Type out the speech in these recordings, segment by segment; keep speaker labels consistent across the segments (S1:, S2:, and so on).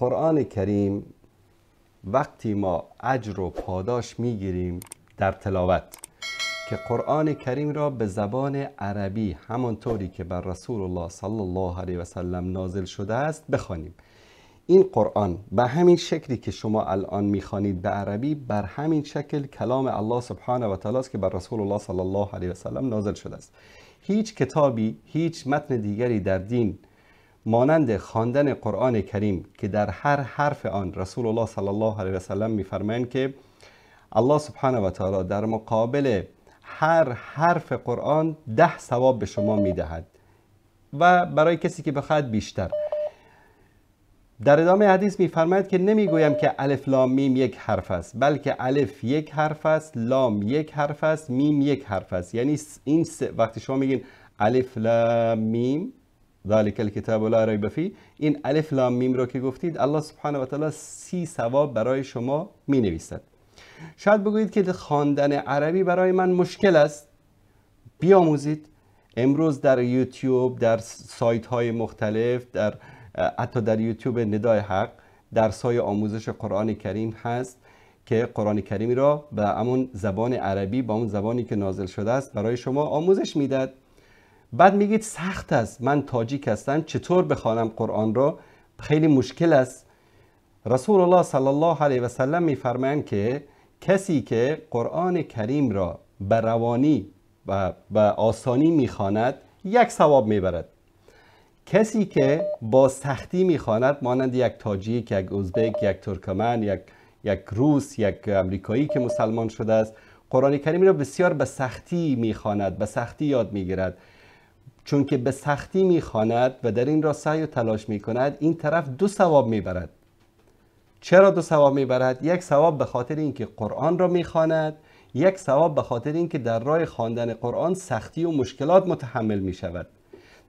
S1: قرآن کریم وقتی ما اجر و پاداش میگیریم در تلاوت که قرآن کریم را به زبان عربی همانطوری که بر رسول الله صلی الله علیه و سلم نازل شده است بخوانیم. این قرآن به همین شکلی که شما الان میخوانید به عربی، بر همین شکل کلام الله سبحانه و تعالی است که بر رسول الله صلی الله علیه و سلم نازل شده است. هیچ کتابی، هیچ متن دیگری در دین مانند خواندن قرآن کریم که در هر حرف آن رسول الله صلی الله علیه و سلم میفرمایند که الله سبحانه و تعالی در مقابل هر حرف قرآن 10 ثواب به شما میدهد و برای کسی که بخواهد بیشتر. در ادامه حدیث میفرماید که نمیگویم که الف لام میم یک حرف است، بلکه الف یک حرف است، لام یک حرف است، میم یک حرف است. یعنی این وقتی شما میگین الف لام میم ذلك الكتاب لا ریب فیه، این الف لام میم رو که گفتید الله سبحانه و تعالی 30 ثواب برای شما مینویسد. شاید بگویید که خواندن عربی برای من مشکل است. بیاموزید. امروز در یوتیوب، در سایت های مختلف، در حتی در یوتیوب ندای حق درس های آموزش قرآن کریم هست که قرآن کریم را به همون زبان عربی، با اون زبانی که نازل شده است، برای شما آموزش میداد. بعد میگید سخت است، من تاجیک هستم، چطور بخوانم قرآن را، خیلی مشکل است. رسول الله صلی الله علیه و سلم میفرمایند که کسی که قرآن کریم را به روانی و به آسانی میخواند 1 ثواب میبرد. کسی که با سختی میخواند، مانند یک تاجیک، یک ازبک، یک ترکمن، یک روس، یک امریکایی که مسلمان شده است، قرآن کریم را بسیار به سختی میخواند، به سختی یاد میگیرد. چون که به سختی میخواند و در این را سعی و تلاش میکند، این طرف 2 ثواب میبرد. چرا 2 ثواب میبرد؟ 1 ثواب به خاطر اینکه قرآن را میخواند، 1 ثواب به خاطر اینکه در راه خواندن قرآن سختی و مشکلات متحمل میشود.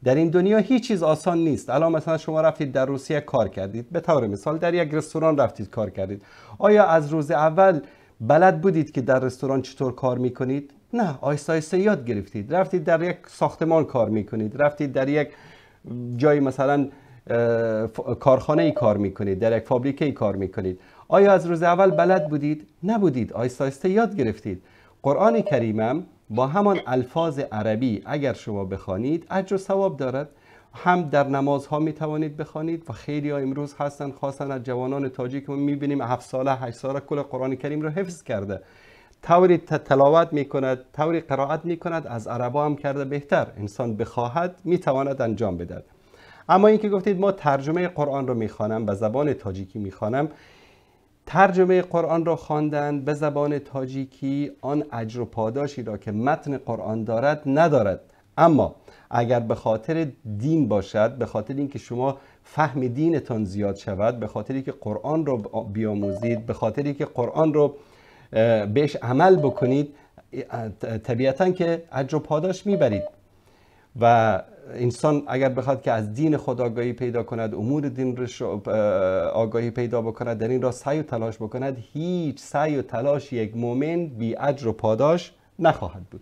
S1: در این دنیا هیچ چیز آسان نیست. الان مثلا شما رفتید در روسیه کار کردید، به طور مثال در یک رستوران رفتید کار کردید، آیا از روز اول بلد بودید که در رستوران چطور کار میکنید؟ نه، آیسته آیسته یاد گرفتید. رفتید در یک ساختمان کار میکنید، رفتید در یک جای مثلا کارخانه ای کار میکنید، در یک فابریکه ای کار میکنید، آیا از روز اول بلد بودید؟ نبودید، آیسته آیسته یاد گرفتید. قرآن کریمم با همان الفاظ عربی اگر شما بخوانید اجر و ثواب دارد. هم در نمازها میتوانید بخوانید و خیلی ها امروز هستن، خاصا از جوانان تاجیک ما میبینیم 7 ساله 8 ساله کل قرآن کریم رو حفظ کرده، طوری تلاوت میکند، طوری قرائت میکند، از عربا هم کرده بهتر. انسان بخواهد میتواند انجام بدهد. اما اینکه گفتید ما ترجمه قرآن رو میخوانم، به زبان تاجیکی میخوانم، ترجمه قرآن را خواندن به زبان تاجیکی آن اجر و پاداشی را که متن قرآن دارد ندارد. اما اگر به خاطر دین باشد، به خاطر اینکه شما فهم دینتان زیاد شود، به خاطر اینکه قرآن رو بیاموزید، به خاطر اینکه قرآن رو بهش عمل بکنید، طبیعتاً که اجر و پاداش میبرید. و انسان اگر بخواد که از دین خود آگاهی پیدا کند، امور دین رو آگاهی پیدا بکند، در این راه سعی و تلاش بکند، هیچ سعی و تلاش یک مؤمن بی اجر و پاداش نخواهد بود.